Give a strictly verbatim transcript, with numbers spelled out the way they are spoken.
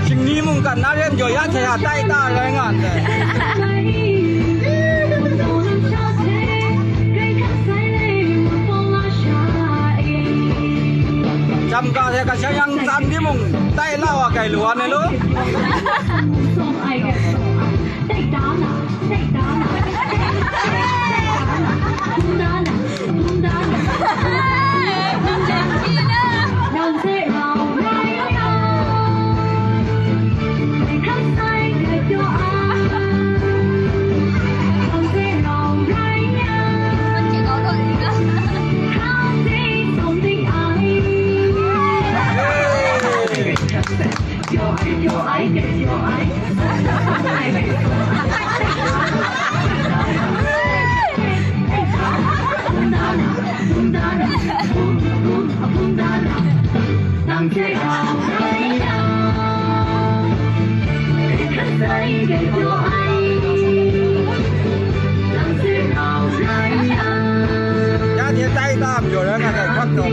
Shingni mungkan na ren jaw ya hte a tai ta rai nga ndai. Jam ga hte ga shang yang tsan di mung, tai la wa kai lu wa ne lo. Ya hte tai ta majaw rai nga, dai hkap taw.